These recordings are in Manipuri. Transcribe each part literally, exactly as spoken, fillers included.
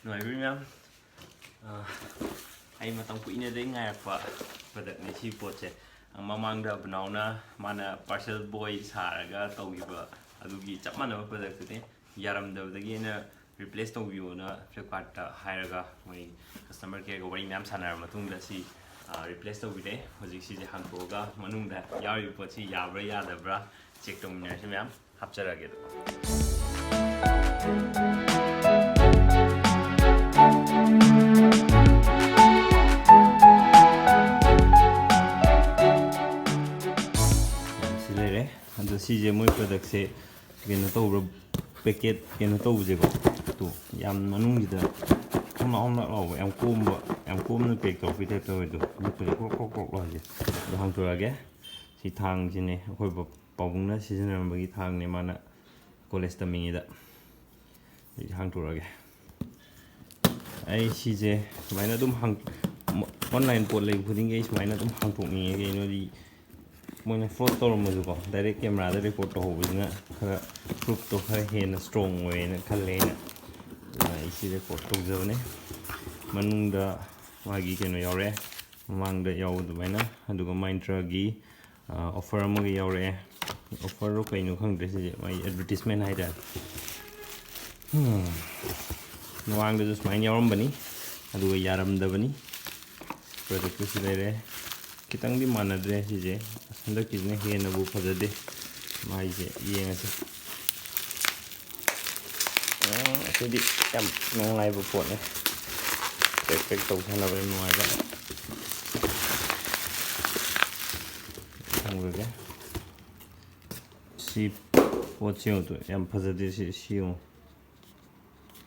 ꯅꯨꯡꯉꯥꯏꯕꯤꯔꯤ ꯃꯌꯥꯝ? ꯑ, ꯑꯩ ꯃꯇꯝ ꯀꯨꯏꯅꯗꯒꯤ ꯉꯥꯏꯔꯛꯄ ꯄ꯭ꯔꯗꯛꯅꯦ ꯁꯤ ꯄꯣꯠꯁꯦ꯫ ꯃꯃꯥꯡꯗ ꯕꯅꯥꯎꯅ ꯃꯥꯅ ꯄꯥꯔꯁꯦꯜ ꯕꯣꯏ ꯁꯥꯔꯒ ꯇꯧꯈꯤꯕ ꯑꯗꯨꯒꯤ ꯆꯞ ꯃꯥꯟꯅꯕ ꯄ꯭ꯔꯗꯛꯇꯨꯅꯦ꯫ ꯌꯥꯔꯝꯗꯕꯗꯒꯤ ꯑꯩꯅ ꯔꯤꯄ꯭ꯂꯦꯁ ꯇꯧꯕꯤꯌꯣꯅ ꯐ꯭ꯂꯤꯞꯀꯥꯔꯠꯇ ꯍꯥꯏꯔꯒ ꯃꯣꯏ ꯀꯁꯇꯃꯔ ꯀꯦꯌꯔꯒ ꯋꯥꯔꯤ ꯃꯌꯥꯝ ꯁꯥꯟꯅꯔꯕ ꯃꯇꯨꯡꯗ ꯁꯤ ꯔꯤꯄ꯭ꯂꯦꯁ ꯇꯧꯕꯤꯔꯦ꯫ ꯍꯧꯖꯤꯛ ꯁꯤꯁꯦ ꯍꯥꯡꯇꯣꯛꯑꯒ ꯃꯅꯨꯡꯗ ꯌꯥꯎꯔꯤꯕ ꯄꯣꯠꯁꯤ ꯌꯥꯕ꯭ꯔꯥ ꯌꯥꯗꯕ꯭ꯔꯥ ꯆꯦꯛ ꯇꯧꯃꯤꯟꯅꯔꯁꯤ ꯃꯌꯥꯝ꯫ ꯍꯥꯞꯆꯔꯒꯦ ꯑꯗꯨꯝ꯫ ꯁꯤ ꯂꯩꯔꯦ꯫ ꯑꯗꯣ ꯁꯤꯁꯦ ꯃꯣꯏ ꯄ꯭ꯔꯗꯛꯁꯦ ꯀꯩꯅꯣ ꯇꯧꯕ꯭ꯔꯥ, ꯄꯦꯀꯦꯠ ꯀꯩꯅꯣ ꯇꯧꯕꯁꯦꯀꯣ, ꯇꯣ ꯌꯥꯝ ꯃꯅꯨꯡꯁꯤꯗ ꯍꯣꯝꯂꯥꯛ ꯍꯣꯝꯂꯥꯛ ꯂꯥꯎꯕ, ꯌꯥꯝ ꯀꯣꯝꯕ, ꯌꯥꯝ ꯀꯣꯝꯅ ꯄꯦꯛ ꯇꯧꯔꯛꯄꯩ ꯇꯥꯏꯞ ꯇꯧꯋꯦ꯫ ꯑꯗꯣ ꯂꯤꯠꯄꯁꯦ ꯀ꯭ꯔꯣꯛ ꯀ꯭ꯔꯣꯛ ꯀ꯭ꯔꯣꯛ ꯂꯥꯎꯔꯤꯁꯦ꯫ ꯑꯗꯣ ꯍꯥꯡꯇꯣꯔꯛꯑꯒꯦ꯫ ꯁꯤ ꯊꯥꯡꯁꯤꯅꯦ ꯑꯩꯈꯣꯏ ꯄꯥꯕꯨꯡꯅ ꯁꯤꯖꯤꯟꯅꯔꯝꯕꯒꯤ ꯊꯥꯡꯅꯦ, ꯃꯥꯅ ꯀꯣꯂꯦꯖ ꯇꯝꯃꯤꯉꯩꯗ꯫ ꯑꯩ ꯍꯥꯡꯇꯣꯔꯛꯑꯒꯦ꯫ ꯑꯩ ꯁꯤꯁꯦ ꯁꯨꯃꯥꯏꯅ ꯑꯗꯨꯝ ꯍꯥꯡ-, online ꯄꯣꯠ ꯂꯩꯕ ꯈꯨꯗꯤꯡꯒꯤ ꯑꯩ ꯁꯨꯃꯥꯏꯅ ꯑꯗꯨꯝ ꯍꯥꯡꯇꯣꯛꯅꯤꯡꯉꯦ꯫ ꯀꯩꯅꯣꯗꯤ ꯃꯣꯏꯅ ꯐ꯭ꯂꯣꯠ ꯇꯧꯔꯝꯃꯁꯨꯀꯣ, ꯗꯥꯏꯔꯦꯛ ꯀꯦꯃꯦꯔꯥꯗ ꯔꯦꯀꯣꯔꯠ ꯇꯧꯍꯧꯕꯁꯤꯅ ꯈꯔ ꯄ꯭ꯔꯨꯐꯇꯣ ꯈꯔ ꯍꯦꯟꯅ ꯁ꯭ꯇꯔꯣꯡ ꯑꯣꯏꯌꯦꯅ ꯈꯜꯂꯦ ꯑꯩꯅ꯫ ꯑꯗꯨꯅ ꯑꯩ ꯁꯤ ꯔꯦꯀꯣꯔꯠ ꯇꯧꯖꯕꯅꯦ꯫ ꯃꯅꯨꯡꯗ ꯃꯥꯒꯤ ꯀꯩꯅꯣ ꯌꯥꯎꯔꯦ, ꯃꯃꯥꯡꯗ ꯌꯥꯎꯕ ꯑꯗꯨꯃꯥꯏꯅ, ꯑꯗꯨꯒ ꯃꯥꯏꯟꯇ꯭ꯔꯥꯒꯤ ꯑꯣꯐꯔ ꯑꯃꯒ ꯌꯥꯎꯔꯛꯑꯦ꯫ ꯑꯣꯐꯔꯔꯣ ꯀꯩꯅꯣ ꯈꯪꯗ꯭ꯔꯦ, ꯁꯤꯁꯦ ꯃꯥꯒꯤ ꯑꯦꯗꯚꯔꯇꯤꯁꯃꯦꯟ ꯍꯥꯏꯇꯥꯔꯦ꯫ ꯎꯝ꯫ ꯃꯃꯥꯡꯗꯁꯨ ꯁꯨꯃꯥꯏꯅ ꯌꯥꯎꯔꯝꯕꯅꯤ, ꯑꯗꯨꯒ ꯌꯥꯔꯝꯗꯕꯅꯤ꯫ ꯄ꯭ꯔꯗꯛꯇꯨꯁꯨ ꯂꯩꯔꯦ꯫ ꯈꯤꯇꯪꯗꯤ ꯃꯥꯟꯅꯗ꯭ꯔꯦ ꯁꯤꯁꯦ꯫ ꯑꯁ, ꯍꯟꯗꯛꯀꯤꯁꯤꯅ ꯍꯦꯟꯅꯕꯨ ꯐꯖꯗꯦ꯫ ꯃꯥꯒꯤꯁꯦ ꯌꯦꯡꯉꯁꯤ꯫ ꯑꯥ, ꯑꯁꯤꯗꯤ ꯌꯥꯝ ꯅꯨꯡꯉꯥꯏꯕ ꯄꯣꯠꯅꯦ꯫ ꯄꯦꯛ ꯄꯦꯛ ꯇꯧ ꯁꯥꯟꯅꯕ ꯌꯥꯝ ꯅꯨꯡꯉꯥꯏꯕ꯫ ꯊꯝꯈ꯭ꯔꯒꯦ꯫ ꯁꯤ ꯄꯣꯠꯁꯤ ꯌꯦꯡꯉꯨ ꯇꯨ, ꯌꯥꯝ ꯐꯖꯗꯦ ꯁꯤ, ꯁꯤ ꯌꯦꯡꯉꯨ꯫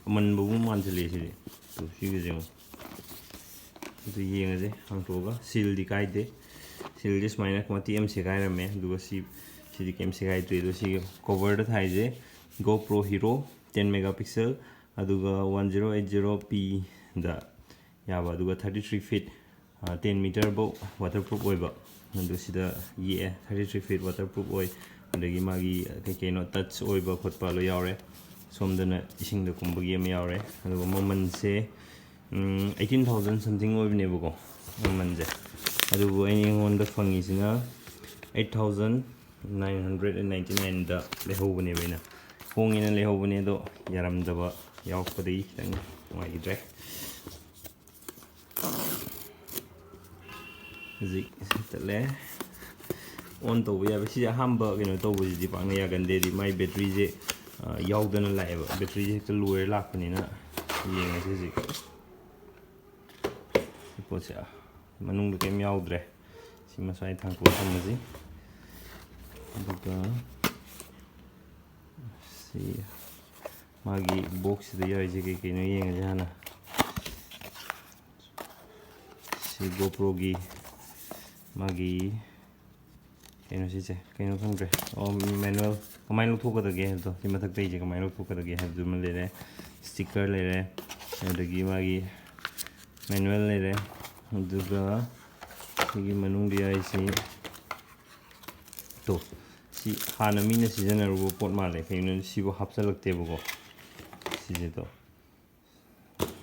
ꯑꯃꯟꯕꯕꯨ ꯃꯥꯟꯁꯤꯜꯂꯛꯑꯦ ꯁꯤꯗꯤ꯫ ꯇꯨ, ꯁꯤꯒꯤꯁꯦ ꯌꯦꯡꯉꯨ꯫ ꯑꯗꯨ ꯌꯦꯡꯉꯁꯦ ꯍꯥꯡꯇꯣꯛꯑꯒ꯫ ꯁꯤꯜꯗꯤ ꯀꯥꯏꯗꯦ꯫ ꯁꯤꯜꯗꯤ ꯁꯨꯃꯥꯏꯅ ꯃꯇꯦꯛ ꯑꯃ ꯁꯦꯒꯥꯏꯔꯝꯃꯦ, ꯑꯗꯨꯒ ꯁꯤ, ꯁꯤꯗꯤ ꯀꯩꯝ ꯁꯦꯒꯥꯏꯗ꯭ꯔꯤ꯫ ꯑꯗꯣ ꯁꯤꯒꯤ ꯀꯣꯕꯔꯗ ꯊꯥꯏꯁꯦ GoPro Hero ten megapixel, ꯑꯗꯨꯒ one zero eight zero P ꯗ ꯌꯥꯕ, ꯑꯗꯨꯒ thirty three feet, ten meter ꯐꯧ waterproof ꯑꯣꯏꯕ꯫ ꯑꯗꯨ ꯁꯤꯗ ꯌꯦꯛꯑꯦ, thirty three feet waterproof ꯑꯣꯏ꯫ ꯑꯗꯒꯤ ꯃꯥꯒꯤ ꯀꯩ ꯀꯩꯅꯣ touch ꯑꯣꯏꯕ ꯈꯣꯠꯄ ꯂꯣꯏ ꯌꯥꯎꯔꯦ꯫ ꯁꯣꯝꯗꯅ ꯏꯁꯤꯡꯗ ꯀꯨꯝꯕꯒꯤ ꯑꯃ ꯌꯥꯎꯔꯦ꯫ ꯑꯗꯨꯒ ꯃꯃꯜꯁꯦ eighteen thousand something ꯑꯣꯏꯕꯅꯦꯕꯀꯣ, ꯃꯃꯜꯁꯦ꯫ ꯑꯗꯨꯕꯨ ꯑꯩꯅ, ꯑꯩꯉꯣꯟꯗ ꯐꯪꯉꯤꯁꯤꯅ eight thousand nine hundred and ninety nineꯗ ꯂꯩꯍꯧꯕꯅꯦꯕ ꯑꯩꯅ꯫ ꯍꯣꯡꯉꯦꯅ ꯂꯩꯍꯧꯕꯅꯦ, ꯑꯗꯣ ꯌꯥꯔꯝꯗꯕ ꯌꯥꯎꯔꯛꯄꯗꯒꯤ ꯈꯤꯇꯪ ꯅꯨꯡꯉꯥꯏꯈꯤꯗ꯭ꯔꯦ꯫ ꯍꯧꯖꯤꯛ ꯆꯠꯂꯦ꯫ ꯑꯣꯟ ꯇꯧꯕ ꯌꯥꯕ꯫ ꯁꯤꯁꯦ ꯑꯍꯥꯟꯕ ꯀꯩꯅꯣ ꯇꯧꯕꯁꯤꯗꯤ ꯄꯥꯛꯅ ꯌꯥꯒꯟꯗꯦ, ꯍꯥꯏꯗꯤ ꯃꯥꯏ ꯕꯦꯇ꯭ꯔꯤꯁꯦ ꯌꯥꯎꯗꯅ ꯂꯥꯛꯑꯦꯕ꯫ ꯕꯦꯇ꯭ꯔꯤꯁꯦ ꯍꯦꯛꯇ ꯂꯣꯏꯔ ꯂꯥꯛꯄꯅꯤꯅ꯫ ꯌꯦꯡꯉꯁꯤ ꯍꯧꯖꯤꯛ꯫ ꯁꯤ ꯄꯣꯠꯁꯦ ꯃꯅꯨꯡꯗ ꯀꯩꯝ ꯌꯥꯎꯗ꯭ꯔꯦ꯫ ꯁꯤ ꯃꯁꯥꯏ ꯊꯥꯡꯇꯣꯛꯑ ꯊꯝꯃꯁꯤ꯫ ꯑꯗꯨꯒ ꯁꯤ ꯃꯥꯒꯤ ꯕꯣꯛꯁꯁꯤꯗ ꯌꯥꯎꯔꯤꯁꯦ ꯀꯩ ꯀꯩꯅꯣ ꯌꯦꯡꯉꯁꯤ ꯍꯥꯟꯅ꯫ ꯁꯤ GoProꯒꯤ ꯃꯥꯒꯤ ꯀꯩꯅꯣ ꯁꯤꯁꯦ, ꯀꯩꯅꯣ ꯈꯪꯗ꯭ꯔꯦ꯫ ꯑꯣ, ꯃꯦꯅꯨꯋꯦꯜ ꯀꯃꯥꯏꯅ ꯂꯧꯊꯣꯛꯀꯗꯒꯦ ꯍꯥꯏꯕꯗꯣ, ꯁꯤ ꯃꯊꯛꯇꯩꯁꯦ ꯀꯃꯥꯏꯅ ꯂꯧꯊꯣꯛꯀꯗꯒꯦ ꯍꯥꯏꯕꯗꯨꯃ ꯂꯩꯔꯦ, ꯁ꯭ꯇꯤꯀꯔ ꯂꯩꯔꯦ, ꯑꯗꯒꯤ ꯃꯥꯒꯤ ꯃꯦꯅꯨꯋꯦꯜ ꯂꯩꯔꯦ, ꯑꯗꯨꯒ ꯁꯤꯒꯤ ꯃꯅꯨꯡꯗ ꯌꯥꯎꯔꯤꯁꯤ ꯇꯣ, ꯁꯤ ꯍꯥꯟꯅ ꯃꯤꯅ ꯁꯤꯖꯤꯟꯅꯔꯨꯕ ꯄꯣꯠ ꯃꯥꯜꯂꯦ꯫ ꯀꯩꯒꯤꯅꯣꯗꯤ ꯁꯤꯕꯨ ꯍꯥꯞꯆꯤꯜꯂꯛꯇꯦꯕꯀꯣ꯫ ꯁꯤꯁꯦ ꯇꯣ,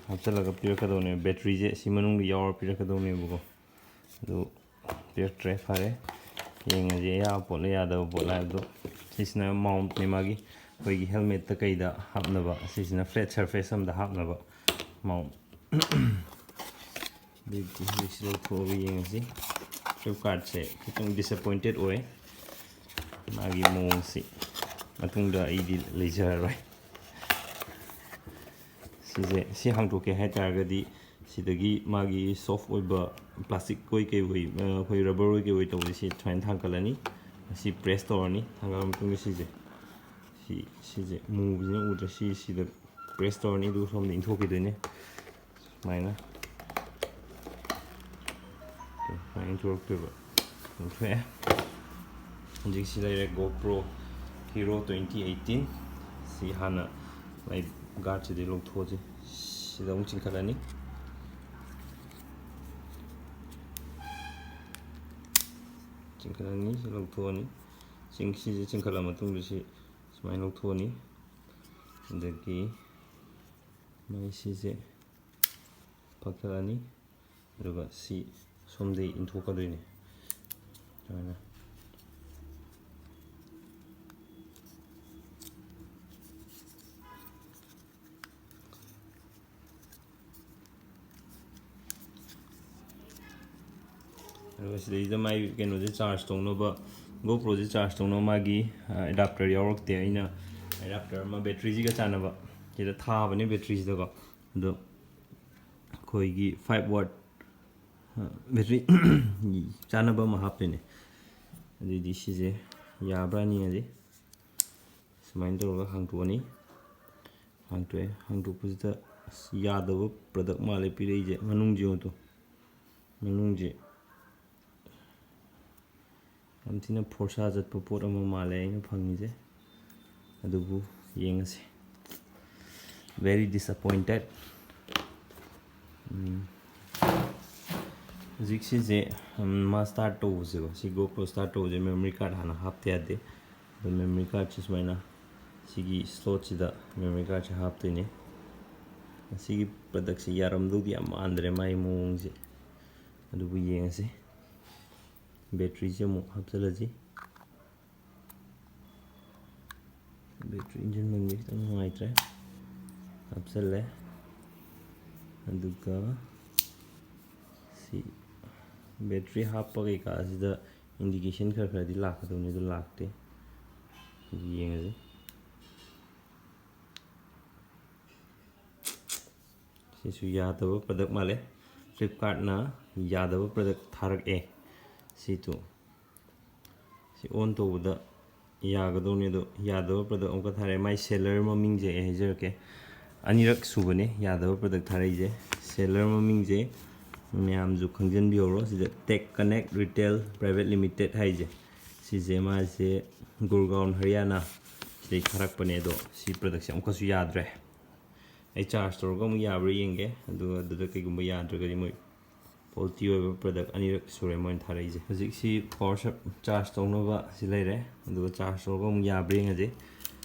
ꯍꯥꯞꯆꯤꯜꯂꯒ ꯄꯤꯔꯛꯀꯗꯧꯅꯦꯕ꯫ ꯕꯦꯇ꯭ꯔꯤꯁꯦ ꯁꯤ ꯃꯅꯨꯡꯗ ꯌꯥꯎꯔ ꯄꯤꯔꯛꯀꯗꯧꯅꯦꯕꯀꯣ꯫ ꯑꯗꯨ ꯄꯤꯔꯛꯇ꯭ꯔꯦ, ꯐꯔꯦ꯫ ꯌꯦꯡꯉꯁꯤ ꯑꯌꯥꯕ ꯄꯣꯠꯂ ꯌꯥꯗꯕ ꯄꯣꯠꯂ ꯍꯥꯏꯕꯗꯣ꯫ ꯁꯤꯁꯤꯅ ꯃꯥꯎꯟꯠꯅꯦ ꯃꯥꯒꯤ, ꯑꯩꯈꯣꯏꯒꯤ ꯍꯦꯜꯃꯦꯠꯇ ꯀꯩꯗ ꯍꯥꯞꯅꯕ, ꯁꯤꯁꯤꯅ ꯐ꯭ꯂꯦꯠ ꯁꯔꯐꯦꯁ ꯑꯃꯗ ꯍꯥꯞꯅꯕ ꯃꯥꯎꯟꯠ꯫ ꯑꯗꯨꯗꯤ ꯍꯧꯖꯤꯛꯁꯤ ꯂꯧꯊꯣꯛꯑꯒ ꯌꯦꯡꯉꯁꯤ꯫ ꯐ꯭ꯂꯤꯞꯀꯥꯔꯠꯁꯦ ꯈꯤꯇꯪ ꯗꯤꯁꯑꯄꯣꯏꯟꯇꯦꯠ ꯑꯣꯏ꯫ ꯃꯥꯒꯤ ꯃꯑꯣꯡꯁꯤ ꯃꯇꯨꯡꯗ ꯑꯩꯗꯤ ꯂꯩꯖꯔꯔꯣꯏ꯫ ꯁꯤꯁꯦ, ꯁꯤ ꯍꯥꯡꯗꯣꯛꯀꯦ ꯍꯥꯏ ꯇꯥꯔꯒꯗꯤ, ꯁꯤꯗꯒꯤ ꯃꯥꯒꯤ ꯁꯣꯐ ꯑꯣꯏꯕ ꯄ꯭ꯂꯥꯁꯇꯤꯛ ꯑꯣꯏ ꯀꯩ ꯑꯣꯏ, ꯑ, ꯑꯩꯈꯣꯏ ꯔꯕꯔ ꯑꯣꯏ ꯀꯩ ꯑꯣꯏ ꯇꯧꯕꯁꯦ ꯁꯤ ꯁꯨꯃꯥꯏꯅ ꯊꯥꯡꯒꯠꯂꯅꯤ꯫ ꯁꯤ ꯄ꯭ꯔꯦꯁ ꯇꯧꯔꯅꯤ꯫ ꯊꯥꯡꯒꯠꯂ ꯃꯇꯨꯡꯗ ꯁꯤꯁꯦ, ꯁꯤ, ꯁꯤꯁꯦ ꯃꯨꯕꯁꯤꯅ ꯎꯗ꯭ꯔꯦ꯫ ꯁꯤ, ꯁꯤꯗ ꯄ꯭ꯔꯦꯁ ꯇꯧꯔꯅꯤ, ꯑꯗꯨꯒ ꯁꯣꯝꯗ ꯏꯟꯊꯣꯛꯈꯤꯗꯣꯏꯅꯦ꯫ ꯁꯨꯃꯥꯏꯅ꯫ ꯁꯨꯃꯥꯏꯅ ꯏꯟꯊꯣꯔꯛꯇꯣꯏꯕ꯫ ꯏꯟꯊꯣꯛꯑꯦ꯫ ꯍꯧꯖꯤꯛ ꯁꯤ ꯂꯩꯔꯦ, GoPro Hero twenty eighteen꯫ ꯁꯤ ꯍꯥꯟꯅ ꯃꯥꯏ ꯒꯥꯔꯗꯁꯤꯗꯤ ꯂꯧꯊꯣꯛꯑꯁꯤ꯫ ꯁꯤꯗ ꯑꯃꯨꯛ ꯆꯤꯡꯈꯠꯂꯅꯤ꯫ ꯆꯤꯡꯈꯠꯂꯅꯤ, ꯁꯤ ꯂꯧꯊꯣꯛꯑꯅꯤ꯫ ꯆꯤꯡ-, ꯁꯤꯁꯦ ꯆꯤꯡꯈꯠꯂ ꯃꯇꯨꯡꯗ ꯁꯤ ꯁꯨꯃꯥꯏꯅ ꯂꯧꯊꯣꯛꯑꯅꯤ꯫ ꯑꯗꯒꯤ ꯃꯩꯁꯤꯁꯦ ꯐꯛꯊꯛꯑꯅꯤ, ꯑꯗꯨꯒ ꯁꯤ ꯁꯣꯝꯗꯒꯤ ꯏꯟꯊꯣꯛꯀꯗꯣꯏꯅꯤ ꯁꯨꯃꯥꯏꯅ꯫ ꯑꯗꯨꯒ ꯁꯤꯗꯩꯁꯤꯗ ꯃꯥꯏ ꯀꯩꯅꯣꯁꯦ ꯆꯥꯔꯖ ꯇꯧꯅꯕ, GoProꯁꯦ ꯆꯥꯔꯖ ꯇꯧꯅꯕ ꯃꯥꯒꯤ ꯑꯦꯗꯥꯞꯇꯔ ꯌꯥꯎꯔꯛꯇꯦ꯫ ꯑꯩꯅ ꯑꯦꯗꯥꯞꯇꯔ ꯑꯃ ꯕꯦꯇ꯭ꯔꯤꯁꯤꯒ ꯆꯥꯟꯅꯕ ꯁꯤꯗ ꯊꯥꯕꯅꯦ, ꯕꯦꯇ꯭ꯔꯤꯁꯤꯗꯀꯣ꯫ ꯑꯗꯣ ꯑꯩꯈꯣꯏꯒꯤ five watt ꯕꯦꯇ꯭ꯔꯤ ꯆꯥꯟꯅꯕ ꯑꯃ ꯍꯥꯞꯇꯣꯏꯅꯦ꯫ ꯑꯗꯨꯏꯗꯤ ꯁꯤꯁꯦ ꯌꯥꯕ꯭ꯔꯥ ꯌꯦꯡꯉꯁꯤ꯫ ꯁꯨꯃꯥꯏꯅ ꯇꯧꯔꯒ ꯍꯥꯡꯇꯣꯛꯑꯅꯤ꯫ ꯍꯥꯡꯇꯣꯛꯑꯦ꯫ ꯍꯥꯡꯇꯣꯛꯄꯁꯤꯗ ꯑꯁ, ꯌꯥꯗꯕ ꯄ꯭ꯔꯗꯛ ꯃꯥꯜꯂꯦ ꯄꯤꯔꯛꯏꯁꯦ꯫ ꯃꯅꯨꯡꯁꯤ ꯌꯦꯡꯉꯨ ꯇꯨ꯫ ꯃꯅꯨꯡꯁꯤ ꯌꯥꯝ ꯊꯤꯅ ꯐꯣꯔꯁꯥ ꯆꯠꯄ ꯄꯣꯠ ꯑꯃ ꯃꯥꯜꯂꯦ ꯑꯩꯅ ꯐꯪꯉꯤꯁꯦ꯫ ꯑꯗꯨꯕꯨ ꯌꯦꯡꯉꯁꯤ꯫ Very disappointed꯫ ꯎꯝ꯫ ꯍꯧꯖꯤꯛ ꯁꯤꯁꯦ, ꯎꯝ, ꯃꯥ ꯁ꯭ꯇꯥꯔꯠ ꯇꯧꯕꯁꯦꯀꯣ, ꯁꯤ GoPro ꯁ꯭ꯇꯥꯔꯠ ꯇꯧꯕꯁꯦ ꯃꯦꯃꯣꯔꯤ ꯀꯥꯔꯗ ꯍꯥꯟꯅ ꯍꯥꯞꯇ ꯌꯥꯗꯦ꯫ ꯑꯗꯣ ꯃꯦꯃꯣꯔꯤ ꯀꯥꯔꯗꯁꯦ ꯁꯨꯃꯥꯏꯅ ꯁꯤꯒꯤ ꯁ꯭ꯂꯣꯠꯁꯤꯗ ꯃꯦꯃꯣꯔꯤ ꯀꯥꯔꯗꯁꯦ ꯍꯥꯞꯇꯣꯏꯅꯦ꯫ ꯁꯤꯒꯤ ꯄ꯭ꯔꯗꯛꯁꯦ ꯌꯥꯔꯝꯗꯧꯗꯤ ꯌꯥꯝ ꯃꯥꯟꯗ꯭ꯔꯦ ꯃꯥꯒꯤ ꯃꯑꯣꯡꯁꯦ꯫ ꯑꯗꯨꯕꯨ ꯌꯦꯡꯉꯁꯤ꯫ ꯕꯦꯇ꯭ꯔꯤꯁꯦ ꯑꯃꯨꯛ ꯍꯥꯞꯆꯤꯜꯂꯁꯤ꯫ ꯕꯦꯇ꯭ꯔꯤ ꯏꯟꯖꯤꯟ ꯃꯟꯕꯤ ꯈꯤꯇꯪ ꯅꯨꯡꯉꯥꯏꯇ꯭ꯔꯦ꯫ ꯍꯥꯞꯆꯜꯂꯦ꯫ ꯑꯗꯨꯒ ꯁꯤ ꯕꯦꯇ꯭ꯔꯤ ꯍꯥꯞꯄ ꯀꯩꯀꯥꯁꯤꯗ ꯏꯟꯗꯤꯀꯦꯁꯟ ꯈꯔ ꯈꯔꯗꯤ ꯂꯥꯛꯀꯗꯧꯅꯤ, ꯑꯗꯨ ꯂꯥꯛꯇꯦ꯫ ꯌꯦꯡꯉꯁꯤ꯫ ꯁꯤꯁꯨ ꯌꯥꯗꯕ ꯄ꯭ꯔꯗꯛ ꯃꯥꯜꯂꯦ꯫ ꯐ꯭ꯂꯤꯞꯀꯥꯔꯠꯅ ꯌꯥꯗꯕ ꯄ꯭ꯔꯗꯛ ꯊꯥꯔꯛꯑꯦ꯫ ꯁꯤ ꯇꯨ꯫ ꯁꯤ ꯑꯣꯟ ꯇꯧꯕꯗ ꯌꯥꯒꯗꯧꯅꯤ, ꯑꯗꯣ ꯌꯥꯗꯕ ꯄ꯭ꯔꯗꯛ ꯑꯃꯨꯛꯀ ꯊꯥꯔꯛꯑꯦ꯫ ꯃꯥꯏ ꯁꯦꯂꯔ ꯃꯃꯤꯡꯁꯦ ꯑꯩ ꯍꯥꯏꯖꯔꯛꯀꯦ꯫ ꯑꯅꯤꯔꯛ ꯁꯨꯕꯅꯦ ꯌꯥꯗꯕ ꯄ꯭ꯔꯗꯛ ꯊꯥꯔꯛꯏꯁꯦ꯫ ꯁꯦꯂꯔ ꯃꯃꯤꯡꯁꯦ ꯃꯌꯥꯝꯁꯨ ꯈꯪꯖꯟꯕꯤꯍꯧꯔꯣ꯫ ꯁꯤꯗ Tech Connect Retail Private Limited ꯍꯥꯏꯁꯦ, ꯁꯤꯁꯦ ꯃꯥꯁꯦ ꯒꯨꯔꯒꯥꯎꯟ, ꯍꯔꯤꯌꯥꯅꯥ ꯁꯤꯗꯩ ꯊꯥꯔꯛꯄꯅꯦ꯫ ꯑꯗꯣ ꯁꯤ ꯄ꯭ꯔꯗꯛꯁꯦ ꯑꯃꯨꯛꯀꯁꯨ ꯌꯥꯗ꯭ꯔꯦ꯫ ꯑꯩ ꯆꯥꯔꯖ ꯇꯧꯔꯒ ꯑꯃꯨꯛ ꯌꯥꯕ꯭ꯔꯥ ꯌꯦꯡꯒꯦ꯫ ꯑꯗꯨꯒ ꯑꯗꯨꯗ ꯀꯩꯒꯨꯝꯕ ꯌꯥꯗ꯭ꯔꯒꯗꯤ ꯃꯣꯏ ꯐꯣꯜꯇꯤ ꯑꯣꯏꯕ ꯄ꯭ꯔꯗꯛ ꯑꯅꯤꯔꯛ ꯁꯨꯔꯦ ꯃꯣꯏꯅ ꯊꯥꯔꯛꯏꯁꯦ꯫ ꯍꯧꯖꯤꯛꯁꯤ ꯄꯋꯥꯔ ꯁꯞ ꯆꯥꯔꯖ ꯇꯧꯅꯕ ꯁꯤ ꯂꯩꯔꯦ, ꯑꯗꯨꯒ ꯆꯥꯔꯖ ꯇꯧꯔꯒ ꯑꯃꯨꯛ ꯌꯥꯕ꯭ꯔꯥ ꯌꯦꯡꯉꯁꯤ꯫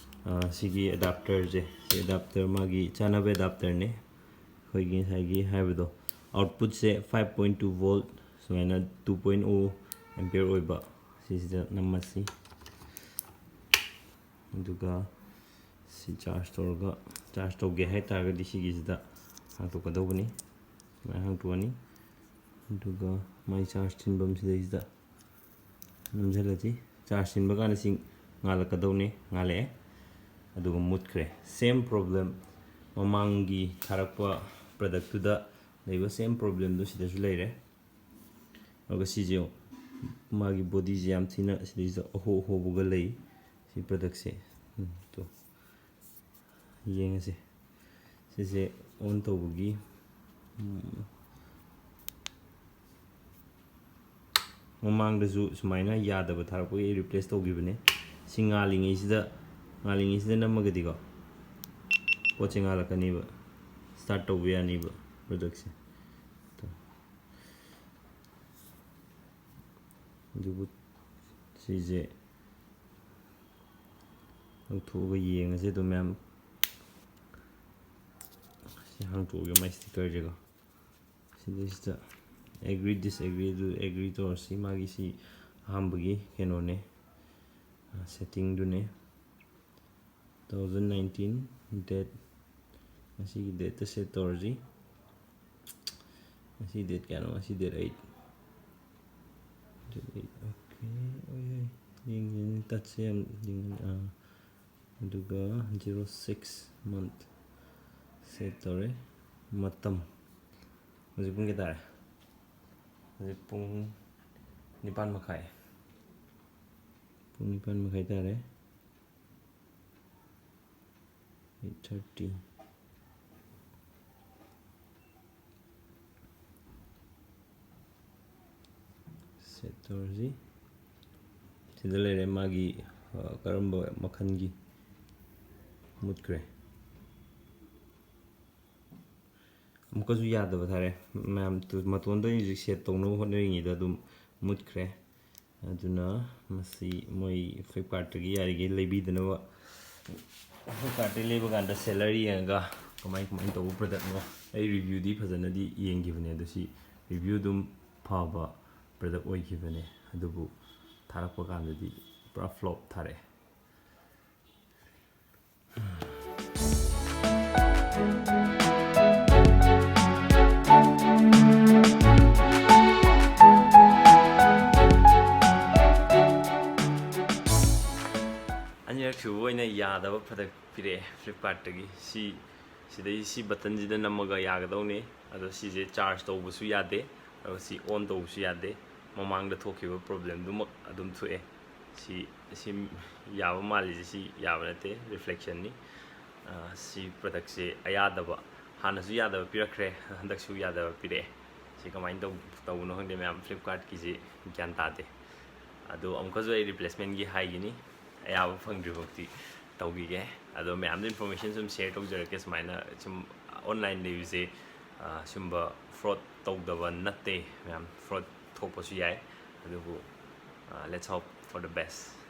ꯁꯤꯒꯤ ꯑꯦꯗꯥꯞꯇꯔꯁꯦ, ꯁꯤ ꯑꯦꯗꯥꯞꯇꯔ, ꯃꯥꯒꯤ ꯆꯥꯅꯕ ꯑꯦꯗꯥꯞꯇꯔꯅꯦ꯫ ꯑꯩꯈꯣꯏꯒꯤ ꯉꯁꯥꯏꯒꯤ ꯍꯥꯏꯕꯗꯣ, ꯑꯥꯎꯠꯄꯨꯠꯁꯦ five point two volt, ꯁꯨꯃꯥꯏꯅ two point o ampere ꯑꯣꯏꯕ, ꯁꯤꯁꯤꯗ ꯅꯝꯃꯁꯤ꯫ ꯑꯗꯨꯒ ꯁꯤ ꯆꯥꯔꯖ ꯇꯧꯔꯒ, ꯆꯥꯔꯖ ꯇꯧꯒꯦ ꯍꯥꯏꯇꯥꯔꯒꯗꯤ ꯁꯤꯒꯤꯁꯤꯗ ꯍꯥꯡꯇꯣꯛꯀꯗꯧꯕꯅꯤ꯫ ꯁꯨꯃꯥꯏꯅ ꯍꯥꯡꯇꯣꯛꯑꯅꯤ꯫ ꯑꯗꯨꯒ ꯃꯥꯏ ꯆꯥꯔꯖ ꯊꯤꯟꯐꯝ ꯁꯤꯗꯩꯁꯤꯗ ꯅꯝꯁꯤꯜꯂꯁꯤ꯫ ꯆꯥꯔꯖ ꯊꯤꯟꯕ ꯀꯥꯟꯗ ꯁꯤ ꯉꯥꯜꯂꯛꯀꯗꯧꯅꯦ, ꯉꯥꯜꯂꯛꯑꯦ꯫ ꯑꯗꯨꯒ ꯃꯨꯠꯈ꯭ꯔꯦ꯫ Same problem, ꯃꯃꯥꯡꯒꯤ ꯊꯥꯔꯛꯄ ꯄ꯭ꯔꯗꯛꯇꯨꯗ ꯂꯩꯕ same problemꯗꯨ ꯁꯤꯗꯁꯨ ꯂꯩꯔꯦ꯫ ꯑꯗꯨꯒ ꯁꯤꯁꯦ ꯌꯦꯡꯉꯨ, ꯃꯥꯒꯤ ꯕꯣꯗꯤꯁꯦ ꯌꯥꯝ ꯊꯤꯅ ꯁꯤꯗꯩꯁꯤꯗ ꯑꯍꯣ ꯑꯍꯣꯕꯒ ꯂꯩ, ꯁꯤ ꯄ꯭ꯔꯗꯛꯁꯦ꯫ ꯎꯝ, ꯇꯣ, ꯌꯦꯡꯉꯁꯦ꯫ ꯁꯤꯁꯦ ꯑꯣꯟ ꯇꯧꯕꯒꯤ, ꯎꯝ, ꯃꯃꯥꯡꯗꯁꯨ ꯁꯨꯃꯥꯏꯅ ꯌꯥꯗꯕ ꯊꯥꯔꯛꯄꯒꯤ ꯑꯩ ꯔꯤꯄ꯭ꯂꯦꯁ ꯇꯧꯈꯤꯕꯅꯦ꯫ ꯁꯤ ꯉꯥꯜꯂꯤꯉꯩꯁꯤꯗ, ꯉꯥꯜꯂꯤꯉꯩꯁꯤꯗ ꯅꯝꯃꯒꯗꯤꯀꯣ, ꯄꯣꯠꯁꯦ ꯉꯥꯜꯂꯛꯀꯅꯤꯕ, ꯁ꯭ꯇꯥꯔꯠ ꯇꯧꯕ ꯌꯥꯅꯤꯕ ꯄ꯭ꯔꯗꯛꯁꯦ꯫ ꯑꯗꯨꯕꯨ ꯁꯤꯁꯦ ꯂꯧꯊꯣꯛꯑꯒ ꯌꯦꯡꯉꯁꯦ ꯑꯗꯨꯝ ꯃꯌꯥꯝ꯫ ꯁꯤ ꯍꯥꯡꯇꯣꯛꯑꯒꯦ, ꯃꯥꯏ ꯁ꯭ꯇꯤꯀꯔꯁꯦꯀꯣ꯫ ꯁꯤꯗꯩꯁꯤꯗ ꯑꯦꯒ꯭ꯔꯤ, ꯗꯤꯁꯑꯦꯒ꯭ꯔꯤ, ꯑꯗꯨ ꯑꯦꯒ꯭ꯔꯤ ꯇꯧꯔꯁꯤ꯫ ꯃꯥꯒꯤ ꯁꯤ ꯑꯍꯥꯟꯕꯒꯤ ꯀꯩꯅꯣꯅꯦ, ꯁꯦꯠꯇꯤꯡꯗꯨꯅꯦ꯫ Two thousand nineteen date, ꯉꯁꯤꯒꯤ ꯗꯦꯠꯇ ꯁꯦꯠ ꯇꯧꯔꯁꯤ꯫ ꯉꯁꯤ ꯗꯦꯠ ꯀꯌꯥꯅꯣ? ꯉꯁꯤ date eight꯫ Date eight, okay, ꯍꯣꯏ, ꯍꯣꯏ, ꯌꯦꯡꯒꯦꯅꯦ, ꯇꯠꯁꯦ ꯌꯥꯝ ꯌꯦꯡꯒꯅꯤ꯫ ꯑꯥ, ꯑꯗꯨꯒ zero six month ꯁꯦꯠ ꯇꯧꯔꯦ꯫ ꯃꯇꯝ ꯍꯧꯖꯤꯛ ꯄꯨꯡ ꯀꯌꯥ ꯇꯥꯔꯦ? ꯍꯧꯖꯤꯛ ꯄꯨꯡ ꯅꯤꯄꯥꯟ ꯃꯈꯥꯏ꯫ ꯄꯨꯡ ꯅꯤꯄꯥꯟ ꯃꯈꯥꯏ ꯇꯥꯔꯦ꯫ Eight thirty꯫ ꯁꯦꯠ ꯇꯧꯔꯁꯤ꯫ ꯁꯤꯗ ꯂꯩꯔꯦ ꯃꯥꯒꯤ, ꯑ, ꯀꯔꯝꯕ ꯃꯈꯜꯒꯤ ꯃꯨꯠꯈ꯭ꯔꯦ꯫ ꯑꯃꯨꯛꯀꯁꯨ ꯌꯥꯗꯕ ꯊꯥꯔꯦ꯫ ꯃꯌꯥꯝ ꯇꯨ-, ꯃꯇꯣꯟꯗ ꯍꯧꯖꯤꯛ ꯁꯦꯠ ꯇꯧꯅꯕ ꯍꯣꯠꯅꯔꯤꯉꯩꯗ ꯑꯗꯨꯝ ꯃꯨꯠꯈ꯭ꯔꯦ꯫ ꯑꯗꯨꯅ ꯃꯁꯤ ꯃꯣꯏ Flipkartꯇꯒꯤ ꯌꯥꯔꯤꯈꯩ ꯂꯩꯕꯤꯗꯅꯕ Flipkartꯇꯒꯤ ꯂꯩꯕ ꯀꯥꯟꯗ seller ꯌꯦꯡꯉꯒ ꯀꯃꯥꯏ ꯀꯃꯥꯏꯅ ꯇꯧꯕ productꯅꯣ, ꯑꯩ reviewꯗꯤ ꯐꯖꯅꯗꯤ ꯌꯦꯡꯈꯤꯕꯅꯦ, ꯑꯗꯣ ꯁꯤ review ꯑꯗꯨꯝ ꯐꯕ product ꯑꯣꯏꯈꯤꯕꯅꯦ, ꯑꯗꯨꯕꯨ ꯊꯥꯔꯛꯄ ꯀꯥꯟꯗꯗꯤ ꯄꯨꯔꯥ flop ꯊꯥꯔꯛꯑꯦ꯫ ꯑꯅꯤꯔꯛ ꯁꯨꯕ ꯑꯣꯏꯅ ꯌꯥꯗꯕ product ꯄꯤꯔꯛꯑꯦ Flipkartꯇꯒꯤ꯫ ꯁꯤ, ꯁꯤꯗꯩ ꯁꯤ buttonꯁꯤꯗ ꯅꯝꯃꯒ ꯌꯥꯒꯗꯧꯅꯤ, ꯑꯗꯣ ꯁꯤꯁꯦ charge ꯇꯧꯕꯁꯨ ꯌꯥꯗꯦ, ꯑꯗꯨꯒ ꯁꯤ on ꯇꯧꯕꯁꯨ ꯌꯥꯗꯦ꯫ ꯃꯃꯥꯡꯗ ꯊꯣꯛꯈꯤꯕ problemꯗꯨꯃꯛ ꯑꯗꯨꯝ ꯊꯣꯛꯑꯦ꯫ ꯁꯤ, ꯁꯤ ꯌꯥꯕ ꯃꯥꯜꯂꯤꯁꯦ, ꯁꯤ ꯌꯥꯕ ꯅꯠꯇꯦ, reflectionꯅꯤ꯫ ꯑ, ꯁꯤ productꯁꯦ ꯑꯌꯥꯗꯕ, ꯍꯥꯟꯅꯁꯨ ꯌꯥꯗꯕ ꯄꯤꯔꯛꯈ꯭ꯔꯦ, ꯍꯟꯗꯛꯁꯨ ꯌꯥꯗꯕ ꯄꯤꯔꯛꯑꯦ꯫ ꯁꯤ ꯀꯃꯥꯏꯅ ꯇꯧ-, ꯇꯧꯕꯅꯣ ꯈꯪꯗꯦ ꯃꯌꯥꯝ, Flipkartꯀꯤꯁꯤ ꯒ꯭ꯌꯥꯟ ꯇꯥꯗꯦ꯫ ꯑꯗꯣ ꯑꯃꯨꯛꯀꯁꯨ ꯑꯩ replacementꯒꯤ ꯍꯥꯏꯒꯤꯅꯤ, ꯑꯌꯥꯕ ꯐꯪꯗ꯭ꯔꯤꯐꯥꯎꯗꯤ ꯇꯧꯈꯤꯒꯦ꯫ ꯑꯗꯣ ꯃꯌꯥꯝꯗ information ꯁꯨꯝ share ꯇꯧꯖꯔꯛꯀꯦ, ꯁꯨꯃꯥꯏꯅ ꯁꯨꯝ online ꯂꯩꯕꯁꯦ, ꯑ, ꯁꯨꯝꯕ fraud ꯇꯧꯗꯕ ꯅꯠꯇꯦ ꯃꯌꯥꯝ, fraud ꯊꯣꯛꯄꯁꯨ ꯌꯥꯏ, ꯑꯗꯨꯕꯨ, ꯑ, let's hope for the best꯫